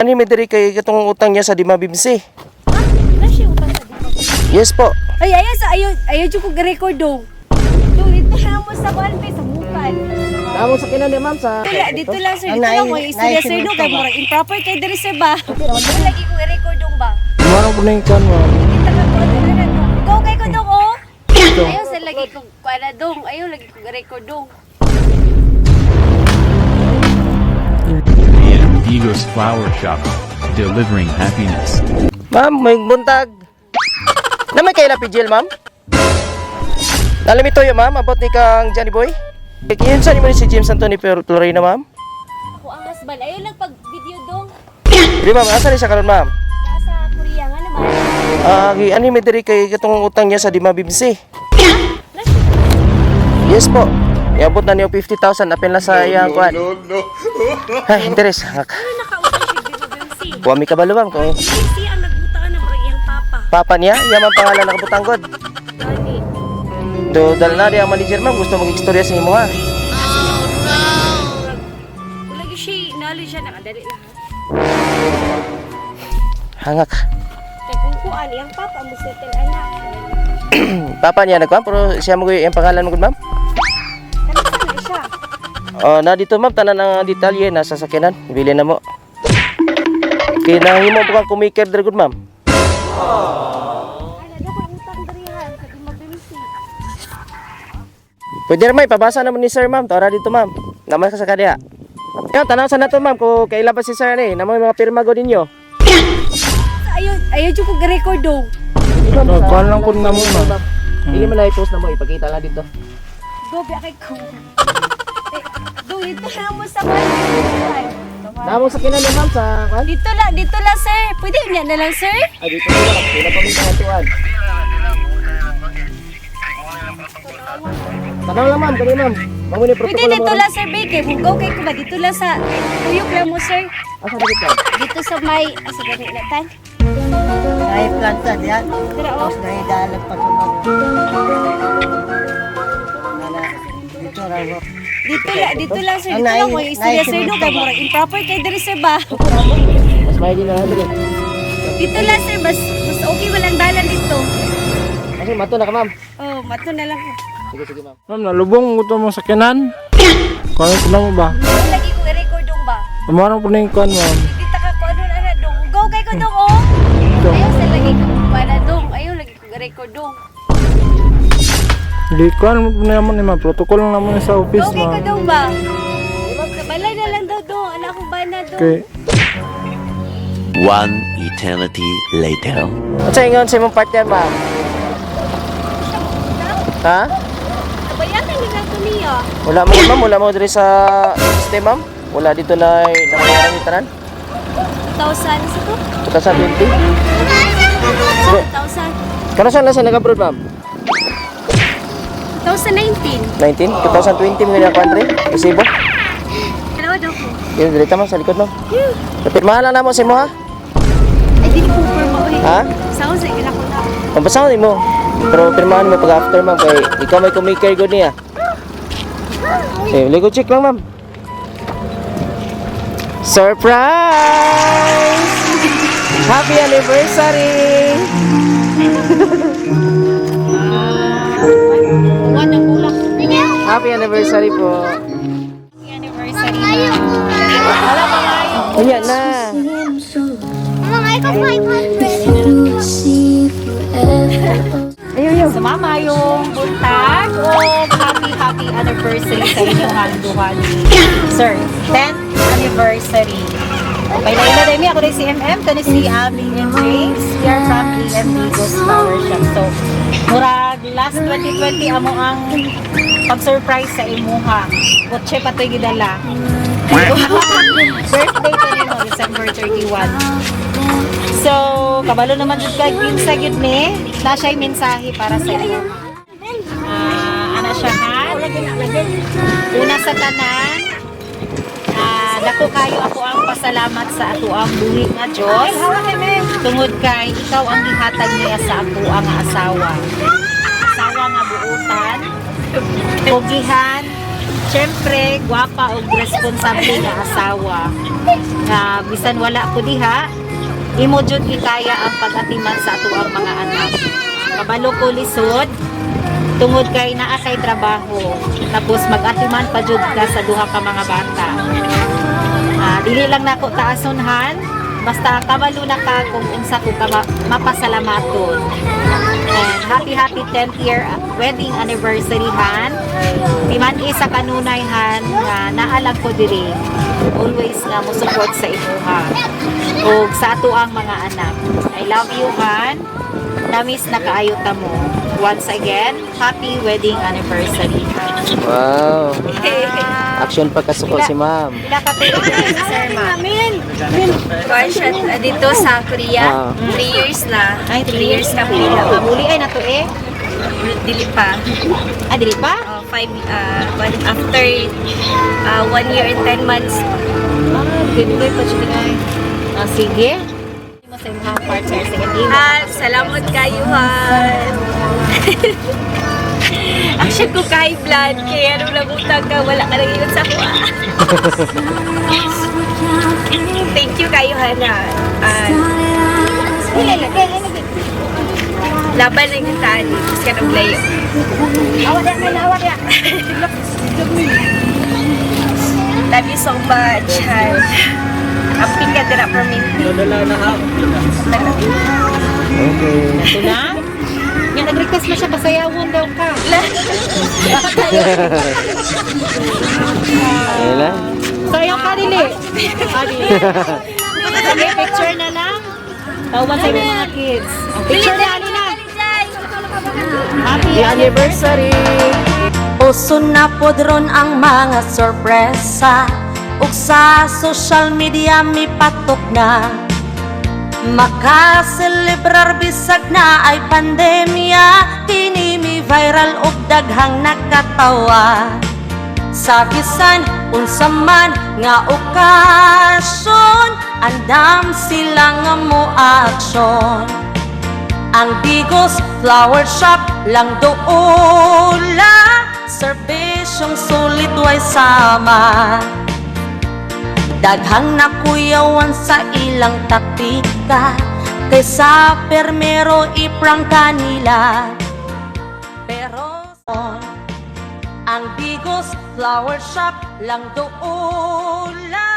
Ani may diri kay katong utang niya sa Dimabimsi. Ha? Na siya utang sa Dimabimsi. Yes po. Ay, ayaw sa ayaw, ayaw jud ko record dong. Dong, dito lang mo sa kuan sa bukan. Tamo sa kinan niya, ma'am, sa Dito lang sir, dito lang mo istorya sir no kay murag improper kay diri sir ba. Dito lagi ko i-record dong ba. Mara po na yung kan, ma'am. Kita ka ko ano na dong. Go kay ko dong oh. Ayaw sa lagi ko kuan na dong, ayaw lagi ko record dong. AM Vigos Flower Shop, delivering happiness. Ma'am, may buntag. Na may kaila PGL, ma'am? Nalimito yun, ma'am, about ni kang Johnny Boy. Yun sa ni si James Anthony Florina, ma'am. Ako ang husband, ayaw lang pag video dong. Di ma'am, asa ni siya karon, ma'am? Nasa Korea nga naman. Ah, ani may diri kay katong utang niya sa Dimabimsi. Na siya. Yes po. Iabot na niyo 50,000 apil na sa iyang kuan. No, no. Ay, interes. Ano nakautang siya Dimabimsi? Wa mi kabalo, ma'am, kung Dimabimsi ang nagbutangan ng murag iyang papa. papa niya, iya man pangalan nakabutang god. Gani. Do dal na di ang manager, ma'am, gusto mag-istorya sa imo ha. Wala gyud siya knowledge siya nakadali lang. Hangak. Kay kung kuan iyang papa mo settle anak. Papa niya nagkuan pero siya mo yung pangalan mo gud, ma'am. Kanisa na siya. Oh, na dito, ma'am, tanan ang detalye nasa sakyanan. Ibili na mo. Kay nahimo po kang kumiker diri gud, ma'am. Ay, ano ko utang diri ha sa Dimabimsi. Pwede ra may pabasa naman ni sir, ma'am. Tara dito, ma'am. Naman ka sa kaniya. Yan, tanaw sa nato, ma'am, kung kaila pa si sir ni, namo yung mga pirma go ninyo. Ayaw ayaw jud ko record dong. Oh, kuhan lang po na mo, ma'am. Hindi man na i-post na mo, ipakita lang dito. Go biya kay ko. Eh, dong dito lang mo sa kuan. Namo sa kinan ni ma'am sa kuan. Dito lang sir. Pwede niya na lang sir. Ay, dito na lang. Pila pa mi katuan. Tanaw lang, ma'am, kani, ma'am. Mamo ni Pwede protocol mo. dito lang sir Bake. Kung go kay ko ba dito lang sa tuyok lang mo sir. Asa na dito? Dito sa may asa gani na tan. Ay, planta diyan. Tara oh. Tapos nahidalag pa sunod. Nana, dito raw. Dito lang sir. Dito lang mo istorya sir no kay murag improper kay diri sir ba. Mas may din na lang dito. Dito lang sir, mas mas okay walang dalan dito. Kasi mato na ka, ma'am. Oh, mato na lang ko. Sige, sige, ma'am. Ma'am, nalubong ko to mo sa kinan. Kuhan po na mo ba? Ayaw lagi ko i-record dong ba. Mara po na yung kan, ma'am. Kita ka ko ano na dong. Go kay ko dong oh. Ayaw sa lagi ko para dong. Ayaw lagi ko i-record dong. Di kuhan po na mo ni ma'am. Protocol lang naman sa office, Go kay ko ma'am. dong ba. Sa balay na lang daw dong. Anak ko ba na dong. Okay. One eternity later. At sa ingon sa imong partner, ma'am? Ha? Nabayaran nila to niya. Wala mo, ma'am, wala mo diri sa system, ma'am. Wala dito na nangyayari ni tanan. 2,000 sa to? 2020. 2,000. Kano saan na sa nag-abroad, ma'am? 2019. 19? 2020 mo ganyan country? Resibo? Dalawa daw ko. Yun, dito, ma'am, sa likod, ma'am. Napirmahan lang na mo sa imo, ha? Ay, di ko pirma oy. Ha? Sa sa ila ko na. Pambasahan mo. Pero pirmahan mo pag after, ma'am, kay ikaw may kumikir good niya. Eh, likod check lang, ma'am. Surprise! Happy anniversary! Happy anniversary po. Unya na. Mga ko 500. Sumama yung buntag o happy happy anniversary sa inyong ang duha ni Sir. 10th anniversary. Okay, na ina ako rin si MM, kani si Abby and James. We are from AMD Ghost Flower Shop. So, murag last 2020 amo ang pag-surprise sa imuha. Kotse pa to'y gidala. Birthday pa nimo, December 31. So, kabalo naman jud kay kinsa gyud ni. Na siya'y mensahe para sa inyo. Ah, ana siya ha. Una sa tanan, dako kayo ako ang pasalamat sa ato ang buhi nga Dios. Tungod kay ikaw ang gihatag niya sa ato ang asawa. Asawa nga buutan, pugihan, Siyempre, gwapa og responsable nga asawa. Nga bisan wala ko diha, imo jud ikaya ang pag-atiman sa atoang mga anak. Kabalo ko lisod, tungod kay naa kay trabaho. Tapos mag-atiman pa jud ka sa duha ka mga bata. Dili lang nako taason, Han. Basta kabalo na ka kung unsa ko ka mapasalamaton. And happy happy 10th year wedding anniversary, Han. Timan isa kanunay, Han, nga naalag ko diri. Always nga mo support sa imuha. Og sa ato ang mga anak. I love you, Han. Namiss na kaayo ta mo. Once again, happy wedding anniversary, Han. Wow. Action pagkasuko si ma'am. Pila ka tuig na, sir, ma'am? Kuan siya dito sa Korea. 3 years na. Ay, 3 years ka pila. Muli ay na to eh. Dili pa. Ah, dili pa? 5, after 1 year and 10 months. Ah, dili pa siya ay. Ah, sige. Mo sa imong partner sige. Ah, salamat kayo, Han. Action ko kay blood kaya nung nagutang ka, wala ka nang ingon sa ako, ah. Thank you kayo, Hana. Laban lang yung tani. Tapos ka nang layo. Love you so much, Han. Amping ka dira from me. Okay. Ito na. Nga nag-request mo siya pasayawon daw ka. Ayun lang. Sayaw ka dili. Ah, dili. Sige, picture na lang. Tawag sa imong mga kids. Picture na alina. Happy Happy anniversary! Uso na pod ron ang mga sorpresa ug sa social media mipatok na. Makaselebrar bisag na ay pandemya. Kini mi viral ug daghang nakatawa. Sa bisan unsa man nga okasyon, andam sila nga mo aksyon. Ang Digos Flower Shop lang doula. Serbisyong sulit way sama. Daghang nakuyawan sa ilang taktika kaysa permero iprangka nila. Pero ang Digos Flower Shop lang doula.